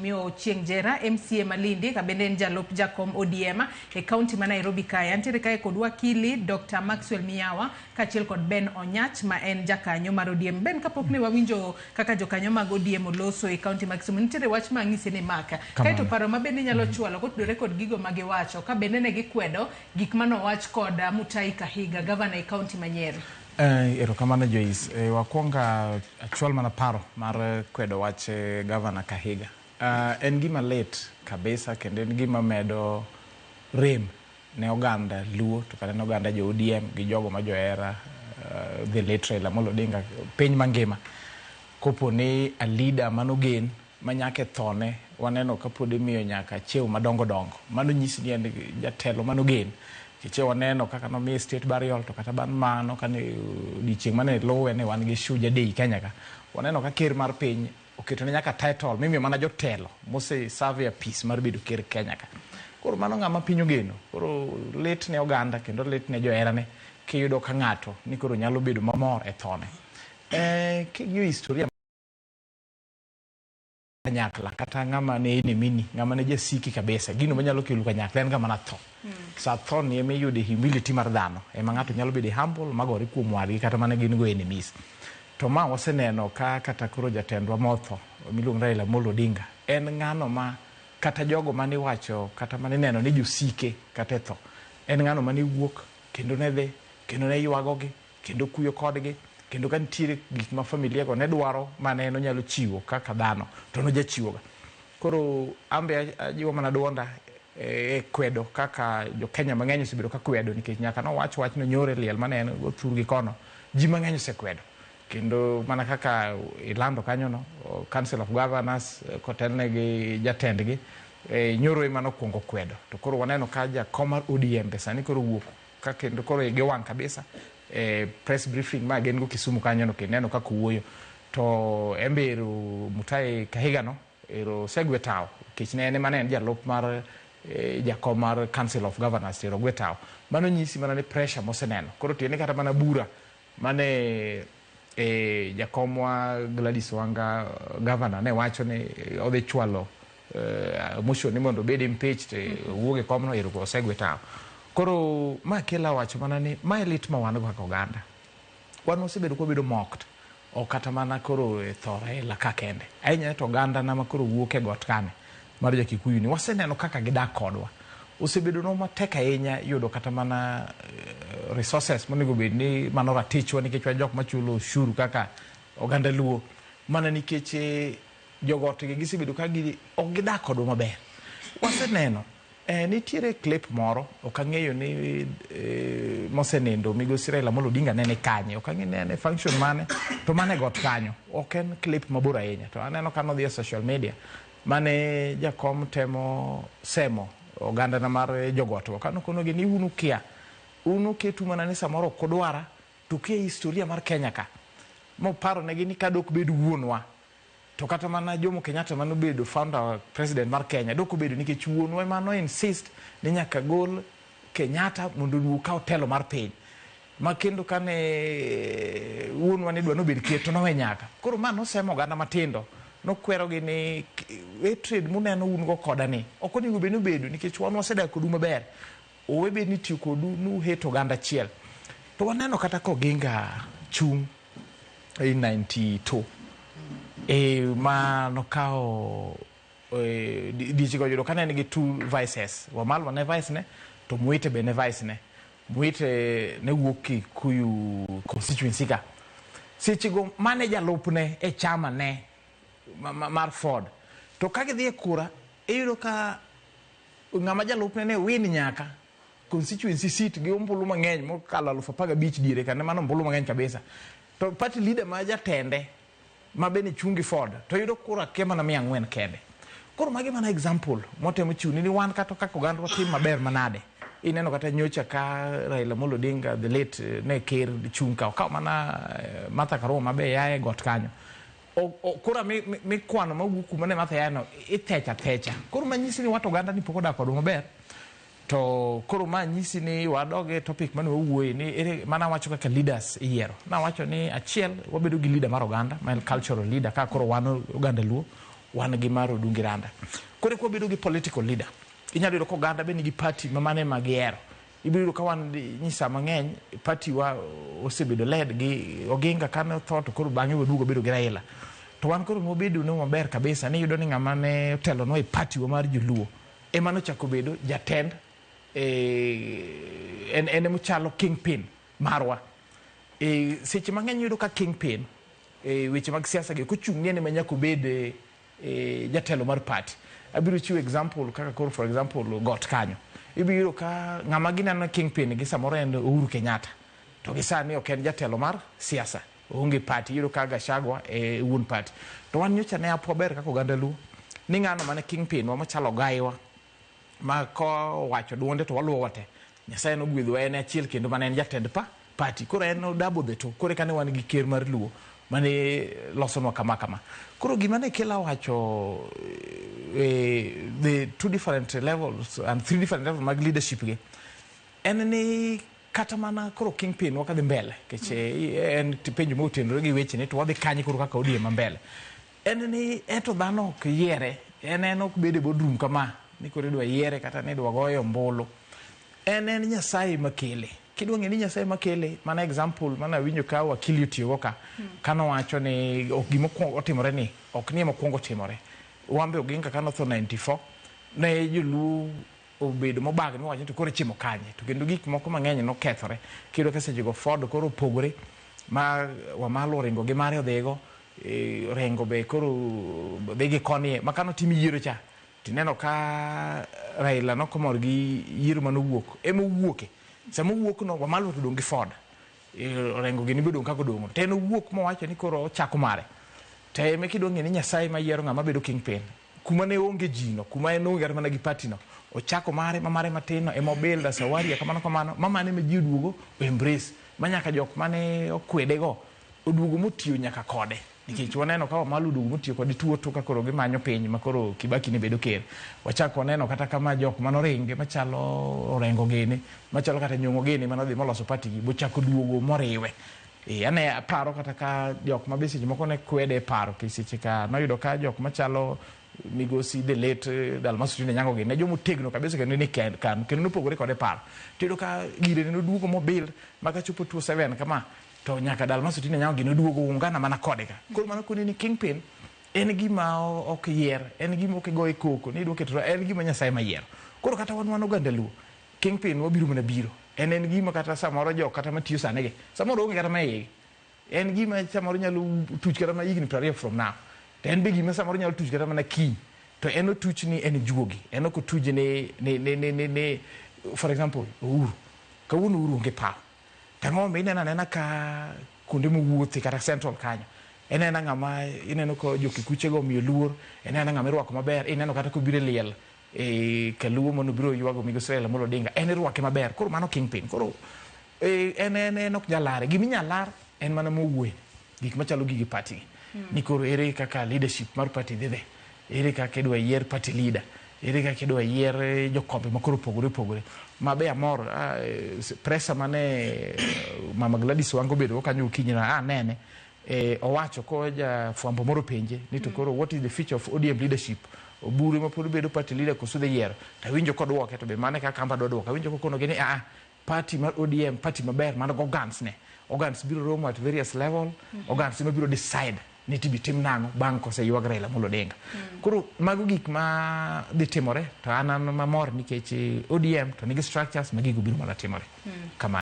Mheshimiwa Ochieng Jera, MCA Malindi, ka bende en jalup jakom ODM e kaunti ma Nairobi kae. Antiere kae kod wakili Dr. Maxwell Miyawa kaachiel kod Ben Onyach ma en jakanyo mar ODM. Ben, kapok ne wawinjo kaka jokanyo mag ODM oloso e kaunti ma Kisumu, nitiere wach ma ang'isi ni maka. Kaeto paro ma bende inyalo chwalo kotudore kod gigo ma giwacho, ka bende ne gikwedo gik manowach kod Mutahi Kahiga, gavana e kaunti ma Nyeri. Erokamano Joyce. Wakwongo achwal mana paro mar kwedo wach gavana Kahiga. En gima lit kabisa kendo en gima medo rem ne oganda Luo to kata ne oganda jo ODM gi jogo ma johera the late Raila Amolo Odinga piny mangima. Kopo ni a leader manogen ma nyaka e thone waneno ka pod imiyo nyaka cheo madongo dongo. Mano nyisi ni en jatelo manogen. Nikech waneno kaka nomiye state burial to kata bang' mano kane odiochieng' mane luwe ne wan gi Shujaa Day Kenya ka. Waneno ka ker mar piny oketone nyaka title mimiyo mana jotelo mose serve e apis mar bedo ker Kenya ka. Koro mano ng'ama piny ogeno. Koro lit ne oganda kendo lit ne joherane kiyudo ka ng'ato ni koro nyalo bedo mamor e thone. King'iyo historia kanyakla kata ng'ama ne enemy ni, ng'ama ne jasiki kabisa, gino manyalo kelo kanyakla en ga mana tho. Sa tho ni ema iyude humility mar dhano, ema ng'ato nyalo bedo humble magore kuom wadgi kata mana gin go enemies. To ma waseneno ka kata koro jatendwa motho miluongo ni Raila Amolo Odinga en ng'ano ma kata jogo mane iwacho kata mane ineno ni josike kata e tho, en ng'ano mane wuok kendo ne dhi kendo ne ywagogi kendo kuyo kodgi kendo ka nitiere gik ma familia go ne dwaro mane en onyalo chiwo kaka dhano to nojachiwoga. Koro an be ajiwo mana duonda e kwedo kaka jo Kenya mang'eny osebedo ka kwedo nikech nyaka nowach wachno nyoro e liel mane en go thurgi kono, ji mang'eny osekwedo. Kendo mana kaka ilando kanyono, Council of Governors kotelne gi jatendgi nyoro ema nokwongo kwedo. To koro waneno ka jakom mar ODM be sani koro owuok ka kendo koro igi wang' kabisa e press briefing ma gin go Kisumu kanyono kendo ineno kaka owuoyo. To en be ero Mutahi Kahiga no ero osegwe tawo nikech ne en ema ne en jalup mar jakom mar Council of Governors to ero ogwe tawo. Mano nyisi mana ni pressure moseneno. Koro tiende kata mana bura mane jakomwa Gladys Wanga governor ne wacho ni odhi chwalo motion ni mondo obed impeached, owuog e komno, ero osegwe tawo. Koro ma kelo awacho mana ni mae lit ma wan go kaka oganda. Wan wasebedo kwabedo mocked ok kata mana koro e tho Raila ka kende. Ahinya to oganda na ma koro wuok e got kani mar jo Kikuyu ni waseneno kaka gidak kodwa. Osebedonwa matek ahinya yudo kata mana resources monego bed ni mano ratichwa nikech wan jok machulo ushuru kaka oganda Luo. Mana nikech jogot gi gisebedo ka ok gidak kodwa maber. Waseneno nitiere clip moro ok ang'eyo ni mosenindo migosi Raila Amolo Odinga ne ni kanye, ok ang'e ni en e function mane to mane got kanyo. Ok en clip mabor ahinya to aneno ka nodhi e social media mane jakom temo semo ogandana mar jogot go kanokonogi ni un ukia, un oketu mana ni samoro ok udwara to ukia historia mar Kenya ka. Moparo negi ni ka dok bed wuonwa to kata mana Jomo Kenyatta mane obedo founder president mar Kenya dok obedo nikech wuonwa ema no insist ni nyaka gol Kenyatta mondo oduog kaw telo mar piny. Ma kendo kane wuonwa ne dwa nobed ker to nowe nyaka. Koro ma nosemo oganda matindo, nokwerogi ni hatred muneno un go koda ni ok onego bed ni obedo nikech wan wasedak kodu maber. Owe bed ni itiyo kodu nu hate oganda achiel. To waneno kata ka Oginga chung' in 92 ma nokawo dichego oyudo ka ne en gi two vices. Wamalwa ne vice ne to Mwite be ne vice ne. Mwite ne wuok Kikuyu constituency ka. Sechego mane jalupne e chama ne mar Ford. To ka gidhi e kura iyudo ka ng'ama jalupne ne win nyaka constituency seat gi ombulu mang'eny mokalo 15,000 diere ka ne mano ombulu mang'eny kabisa. To party leader ma jatende ma bende chung' gi Ford to yudo kura kia mana 400 kende. Koro magi mana example motemo chiwo ni wan kata kaka oganda watim maber manade. Ineno kata nyocha ka Raila Amolo Odinga the late ne ker chung' ka okawo mana Martha Karua mabe yae got kanyo. Kura mikwano mawuok kuma ne Martha yae no ithecha thecha. Koro manyisi ni wat oganda ni pok odak kodwa maber. To koro ma nyisi ni wadog e topic mane wawuoye ni ere mana wacho kaka leaders iyiero. Nawacho ni achiel wabedo gi leader mar oganda ma en cultural leader ka koro wan oganda Luo. wan gi mar Odungi Randa. Koro eka wabedo gi political leader, inyalo yudo ka oganda be nigi party ma mane ma gihero. Ibiro yudo ka wan nyisa mang'eny party wa osebedo led gi Oginga kane otho, to koro bang'e waduogo bedo gi Raila. To wan koro mobedo ne maber kabisa ni iyudo ni ng'ama ne otelonwa e party wa mar joluo ema nochako bedo jatend en emochalo kingpin marwa. Seche mang'eny iyudo ka kingpin weche mag siasa gi ok ochung' ni en ema nyaka obed jatelo mar party. Abiro chiwo example kaka koro, for example, got kanyo. Ibiro yudo ka ng'ama gineno kingpin gi samoro en Uhuru Kenyatta. To gi sani ok en jatelo mar siasa. Oonge party. Iyudo ka Gachagua e wuon party. To wan nyocha ne apwa ber kaka oganda Luo ni ng'ano mane kingpin wa machalo gaiwa ma kowacho duonde to waluwo te. Nyasaye nogwedhowa, en achiel kendo mane en jatend party. Koro en odabo the two. Koro eka ne wan gi ker mar Luo mane losonwa kama kama. Koro gima ne kela wacho the two different levels and three different levels mag leadership gi en ni kata mana koro kingpin wa kadhi mbele nikech en penjo motenore gi weche ni to wadhi kanye koro kaka ODM ma mbele en ni eto dhano ok yiere, en ok bed e boardroom kama ni koro idwa yiere kata ni idwa goye ombulu. En Nyasaye makele. Kidwa ng'e ni Nyasaye makele, mana example mana winjo ka wakili otiyogo ka kanowacho ni ok gima otimore ni ok ni ema okuongo timore. Wambe Oginga kanotho 94 ne joluo obedo mobagni mowacho ni to koro ichimo kanye, to kendo gik moko mang'eny nokethore. Kiyudo ka sechego Ford koro opogore ma Wamalwa oringo gi mare odhigo, Orengo be koro dhi gi koni ma kanotim yiero cha tineno ka Raila nokomor gi yiero manowuok ema owuoke. Sama owuok no, Wamalwa to odong' gi Ford, Orengo gini be odong' kaka odong', to en owuok mowacho ni koro ochako mare. To ema kidwa ng'e ni Nyasaye ma yiero ng'ama bedo kingpin kuma ne onge ji no, kuma en onge kata mana gi party no, ochako mare ma mare matin no ema obuild as a warrior kamano kamano ma mane ma ji oduogo o embrace ma nyaka jok mane okwede go oduogo motiyo nyaka kode, nikech waneno ka Wamalwa oduogo motiyo kode tuo to ka koro gimanyo piny ma koro Kibaki ne bedo ker. Wachako waneno kata kama jok manoringe machalo Orengo gini, machalo kata Nyong'o gini manodhi moloso party gi bochako duogo moriwe. Ane aparo kata ka jok ma be seche moko ne kwede e paro ke seche ka noyudo ka jok machalo migosi the late Dalmas Otieno Nyango gini ne jomotegno kabisa kendo ni kanu kendo nopogore kode paro. Tiyudo ka gire ne noduogo mobuild ma kachopo 2007 kama to nyaka Dalmas Otieno Nyango gini oduogo ungana mana kode ka. Koro mano koni ni kingpin en gima ok yier, en gima ok igoye koko ni idwa keto, en gima Nyasaye ma yiero. Koro kata wan oganda Luo, kingpin wabiro mana biro. En gima kata samoro jok kata matiyo sani gi samoro onge kata ma igi. En gima samoro nyalo tuch kata mana higni 20 from now. To en be gima samoro nyalo tuch kata mana kiny. To en otuch ni en juogi. En ok otuj ni for example Uhuru. Kawuono Uhuru onge power. To ang'o momiyo ineno anena ka kuonde mowuothe kata Central kanyo. Ineno ng'ama ineno ka jokikuche go omiyo luor, ineno ng'ama irwako maber, ineno kata kobiro e liel kaluo manobiro ywago migosi Raila Amolo Odinga, en irwake maber. Koro mano kingpin. Koro en ok nyal lare. Gima inyal lar en mana mowuoye. Gik machalo gige party gi. Ni koro ere kaka leadership mar party dhi dhi. Ere kaka idwa yier party leader. Ere kaka idwa yier jokombe ma koro opogore opogore. Ma be amor, presa mane Mama Gladys Wanga obedo go kanyo okinyi no anene. Owacho ko jafwambo moro penje ni to koro what is the future of ODM leadership? Oburu ma pod bedo party leader koso dhi yiero? To awinjo koduoke to be mano e kaka an be adwa duoko. Awinjo kokonogi ni party mar ODM party maber man gi organs ne. Organs biro romo at various level. Organs ema biro decide ni tibi tim nang'o bang' koseywag Raila Amolo Odinga. Koro mago gik ma dhi timore to an mamor nikech ODM to nigi structures ma gigo biro mana timore. Kamano.